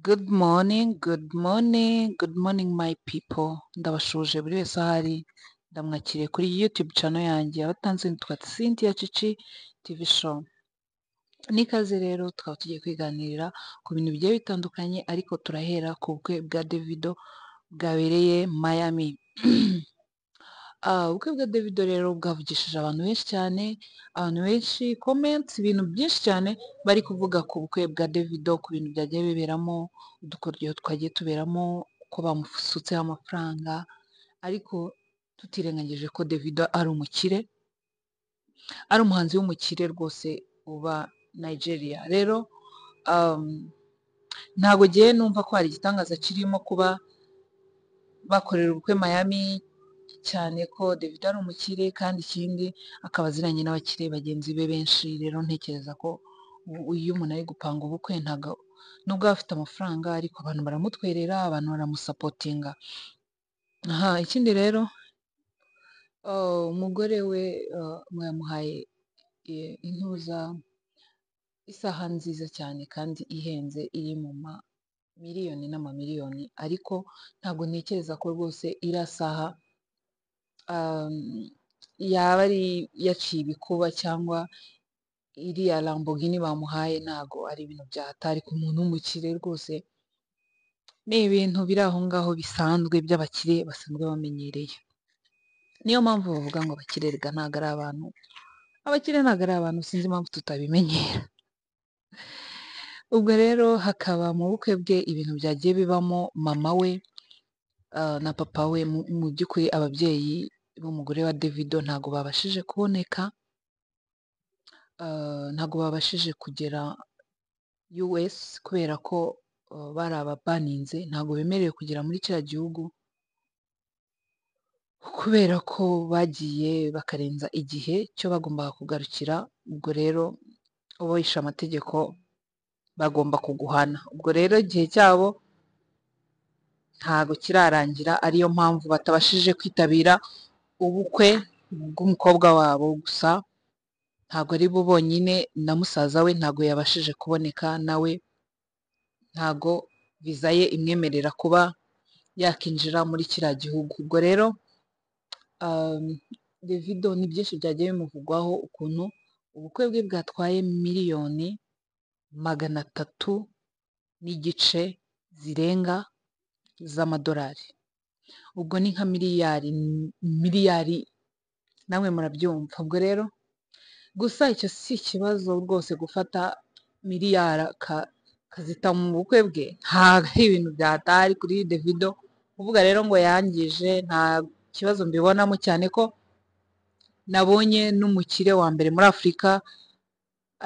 Good morning, good morning, good morning my people. Ndabashuje buri wese aho ari, ndamwakiriye kuri YouTube channel yanjye abatanze nitwa Cynthia Cici TV show. N'ikaze rero tukaba tugiye kwiganirira ku bintu bigiye bitandukanye, ariko turahera ku bukwe bwa Davido bwabereye Miami. Ubukwe bwa Davido rero bwavugishije abantu benshi cyane, abantu benshi comments, ibintu byinshi cyane bari kuvuga ku bukwe bwa Davido, ku bintu byagiye biberamo, udukoryo twagiye tuberamo, uko bamusutseho amafaranga, ariko tutirengagije ko Davido ari umukire, ari umuhanzi w'umukire rwose uba Nigeria. Rero ntabwo ngewe numva ko hari igitangaza kirimo kuba bakorera ubukwe Miami, cyane ko Davido ari umukire kandi ikindi akaba aziranye n'abakire bagenzi be benshi. Rero ntekereza ko iyo umuntu ari gupanga ubukwe, ntabwo nubwo aba afite amafaranga, ariko abantu baramutwerera, abantu baramusapotinga. Aha ikindi rero, umugore we yamuhaye intuza, isaha nziza cyane kandi ihenze, iri mu ma miliyoni n'amamiliyoni, ariko ntabwo ntekereza ko rwose iriya saha yaba ari yaciye ibikuba, cyangwa iriya Lamborghini bamuhaye ntago ari ibintu bya hatari ku muntu w'umukire rwose, ni ibintu biri aho ngaho bisanzwe by'abakire basanzwe bamenyereye. Niyo mpamvu bavuga ngo abakire erega ntago ari abantu, abakire ntago ari abantu, sinzi impamvu tutabimenyera. Ubwo rero hakaba mu bukwe bwe ibintu byagiye bibamo, mama we na papa we, mu by'ukuri ababyeyi b'umugore wa Davido ntago babashije kuboneka, ntago babashije kugera US kubera ko bari ababaninze, ntago bemerewe kugera muri kiriya gihugu kubera ko bagiye bakarenza igihe cyo bagombaga kugarukira. Ubwo rero uba wishe amategeko bagomba kuguhana. Ubwo rero igihe cyabo ntago kirarangira, ariyo mpamvu batabashije kwitabira ubukwe bw'umukobwa wabo. Gusa ntago ari bo bonyine, na musaza we ntago yabashije kuboneka, nawe ntago viza ye imwemerera kuba yakinjira muri kiriya gihugu. Ubwo rero Davido ni byinshi byagiye bimuvugwaho, ukuntu ubukwe bwe bwatwaye miliyoni 350 zirenga z'amadolari. Ubwo ni nka miliyari miliyari, namwe murabyumva. Ubwo rero gusa icyo si ikibazo rwose, gufata miliyari akazita mu bukwe bwe ntabwo ari ibintu byatari kuri Davido. Kuvuga rero ngo yangije, nta kibazo mbibonamo, cyane ko nabonye n'umukire wa mbere muri Afurika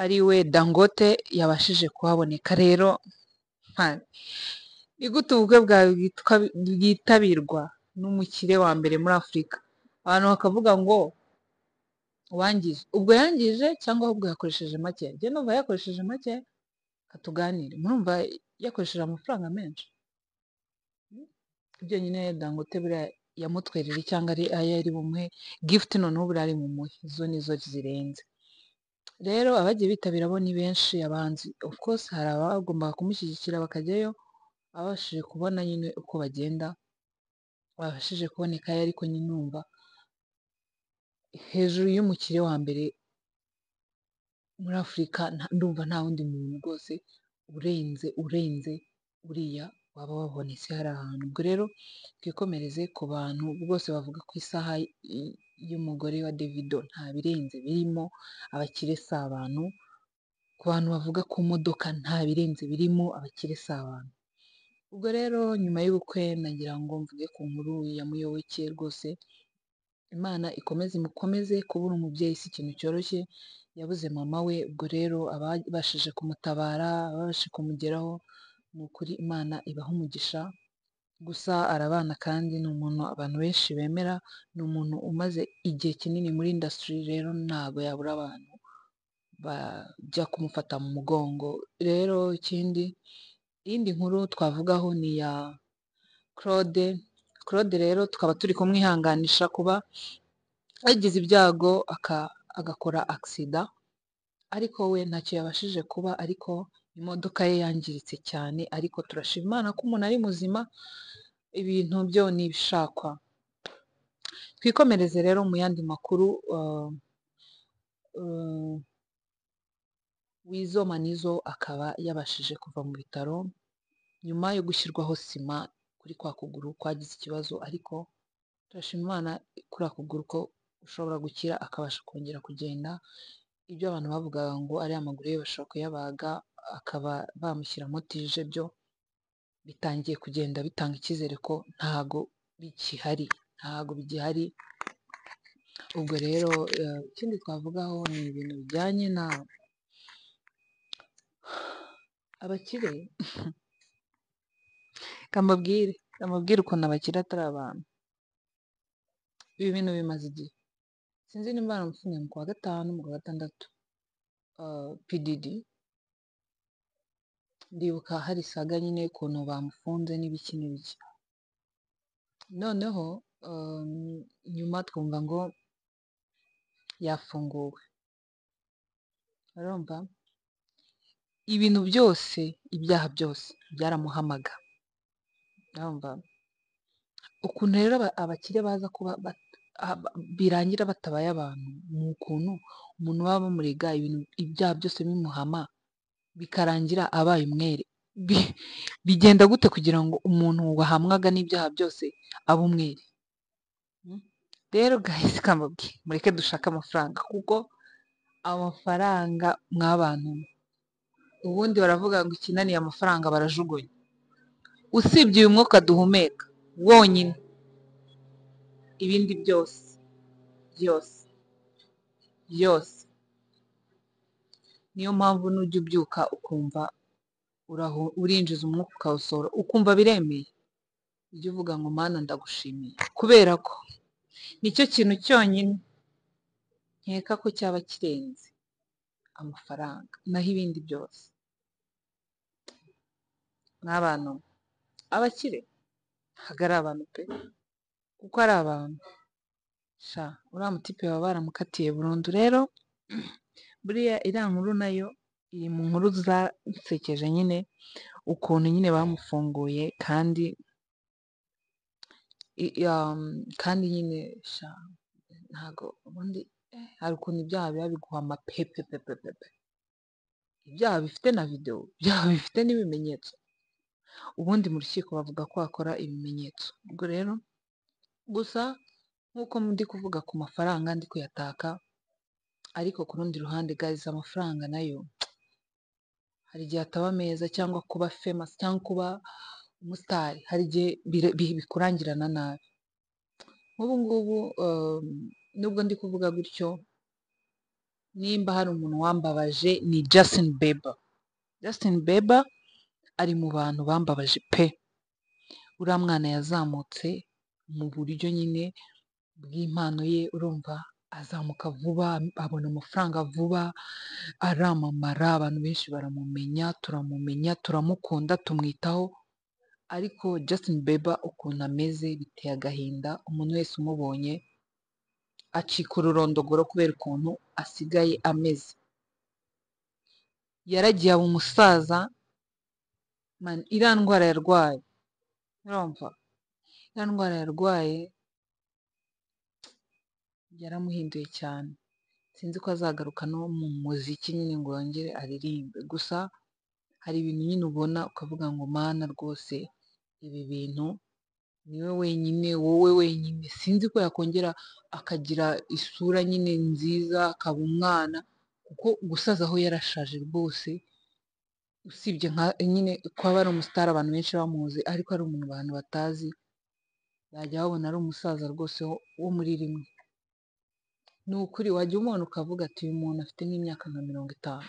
ari we Dangote yabashije kuhaboneka. Rero ni gute ubukwe bwawe bwitabirwa n'umukire wa mbere muri Afurika, abantu bakavuga ngo wangije? Ubwo yangije cyangwa ahubwo yakoresheje make? Njye numva yakoresheje make. Katuganire, murumva yakoresheje amafaranga menshi? Byonyine Dangote buriya yamutwerere cyangwa ari ayo ari bumuhe gift, noneho buriya ari bumuhe zo nizo zirenze. Rero abagiye bitabira bo ni benshi, abahanzi of course hari abagombaga kumushyigikira bakajyayo, ababashije kubona nyine uko bagenda babashije kubonekayo, ariko nyine numva hejuru y'umukire wa mbere muri Afurika ndumva nta wundi muntu rwose urenze uriya waba wabonetse hari ahantu. Ubwo rero twikomereze ku bantu bose bavuga ku isaha y'umugore wa Davido, nta birenze birimo, abakire si abantu. Ku bantu bavuga ku modoka, nta birenze birimo, abakire si abantu. Ubwo rero nyuma y'ubukwe nagira ngo mvuge ku nkuru ya Muyoboke. Rwose Imana ikomeze imukomeze, kubura umubyeyi si ikintu cyoroshye, yabuze mama we. Ubwo rero ababashije kumutabara, ababashije kumugeraho, ni ukuri Imana ibaha umugisha. Gusa arabana kandi ni umuntu abantu benshi bemera, ni umuntu umaze igihe kinini muri industry, rero ntabwo yabura abantu bajya kumufata mu mugongo. Rero ikindi, iyindi nkuru twavugaho ni iya Claude. Claude rero tukaba turi kumwihanganisha kuba yagize ibyago agakora accident, ariko we ntacyo yabashije kuba, ariko Imodoka ye yangiritse cyane, ariko turashima Imana ko umuntu ari muzima, ibintu byo ni ibishakwa. Twikomereze rero mu yandi makuru. Weasel Manizo akaba yabashije kuva mu bitaro nyuma yo gushyirwaho sima kuri kwa kuguru kwagize ikibazo, ariko turashima Imana kuri ako kuguru ko ushobora gukira akabasha kongera kugenda. Ibyo abantu bavugaga ngo ari amaguru ye bashobora kuyabaga akaba bamushyiramo tije, byo bitangiye kugenda bitanga icyizere ko ntago bikihari, ntago bigihari. Ubwo rero ikindi twavugaho ni ibintu bijyanye na abakire. Reka mbabwire ukuntu abakire atari abantu. Ibi bintu bimaze igihe, sinzi nimba baramufungiye mu kwa gatanu, mu kwa gatandatu. P Diddy, ndibuka hari saga nyine ukuntu bamufunze n'ibiki n'ibiki. Noneho nyuma twumva ngo yafunguwe. Urumva ibintu byose, ibyaha byose byaramuhamaga. Urumva ukuntu rero abakire baza kuba birangira batabaye abantu, ni ukuntu umuntu baba bamurega ibintu, ibyaha byose bimuhama, bikarangira abaye umwere. Bigenda gute kugira ngo umuntu wahamwaga n'ibyaha byose abe umwere? Rero guys, kambabwire, mureke dushake amafaranga, kuko amafaranga mwabantu mwe, ubundi baravuga ngo ikinaniye amafaranga barajugunya. Usibye uyu mwuka duhumeka wonyine, ibindi byose byose byose. Niyo mpamvu nujya ubyuka ukumva urinjiza umwuka ukawusohora ukumva biremeye, ujye uvuga ngo Mana ndagushimiye, kubera ko nicyo kintu cyonyine nkeka ko cyaba kirenze amafaranga. Naho ibindi byose mw'abantu, abakire ntabwo ari abantu pe, kuko ari abantu sha uriya mutipe baba baramukatiye burundu. Rero buriya iriya nkuru nayo iri mu nkuru zansekeje nyine, ukuntu nyine bamufunguye kandi kandi nyine sha ntago ubundi hari ukuntu ibyaha biba biguhama pe pe pe pe pe pe, ibyaha bifite na videwo, ibyaha bifite n'ibimenyetso. Ubundi mu rukiko bavuga ko wakora ibimenyetso. Ubwo rero gusa nk'uko ndi kuvuga ku mafaranga, ndi kuyataka, ariko ku rundi ruhande guys, amafaranga nayo hari igihe ataba meza, cyangwa kuba famous cyangwa kuba umusitari hari igihe bikurangirana nabi. Nk'ubu ngubu nubwo ndi kuvuga gutyo, nimba hari umuntu wambabaje ni Justin Bieber. Justin Bieber ari mu bantu bambabaje pe. Uriya mwana yazamutse mu buryo nyine bw'impano ye, urumva azamuka vuba, abona amafaranga vuba, aramamara, abantu benshi baramumenya, turamumenya, turamukunda, tumwitaho. Ariko Justin Bieber ukuntu ameze biteye agahinda. Umuntu wese umubonye acika ururondogoro kubera ukuntu asigaye ameze. Yaragiye aba umusaza man, iriya ndwara yarwaye, urumva iriya ndwara yarwaye yaramuhinduye cyane. Sinzi ko azagaruka no mu muziki nyine ngo yongere aririmbe. Gusa hari ibintu nyine ubona ukavuga ngo Mana rwose, ibi bintu niwe wenyine, wowe wenyine. Sinzi ko yakongera akagira isura nyine nziza, akaba umwana, kuko gusaza aho yarashaje rwose. Usibye nka nyine kuba ari umusitari abantu benshi bamuzi, ariko ari umuntu abantu batazi, bajya babona ari umusaza rwose wo muri rimwe. Ni ukuri wajya umubona ukavuga ati uyu muntu afite nk'imyaka nka 50,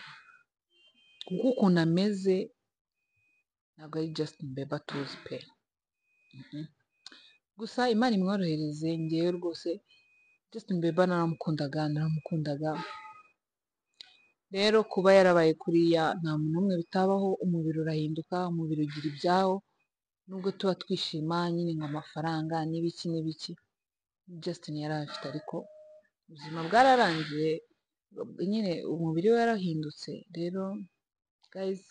kuko ukuntu ameze ntabwo ari Justin Bieber tuzi pe. Gusa Imana imworohereze. Ngewe rwose Justin Bieber naramukundaga, naramukundaga. Rero kuba yarabaye kuriya, nta muntu n'umwe bitabaho. Umubiri urahinduka, umubiri ugira ibyawo, nubwo tuba twishima nyine ngo amafaranga n'ibiki n'ibiki Justin yari afite, ariko ubuzima bwararangiye nyine, umubiri we warahindutse. Rero guys,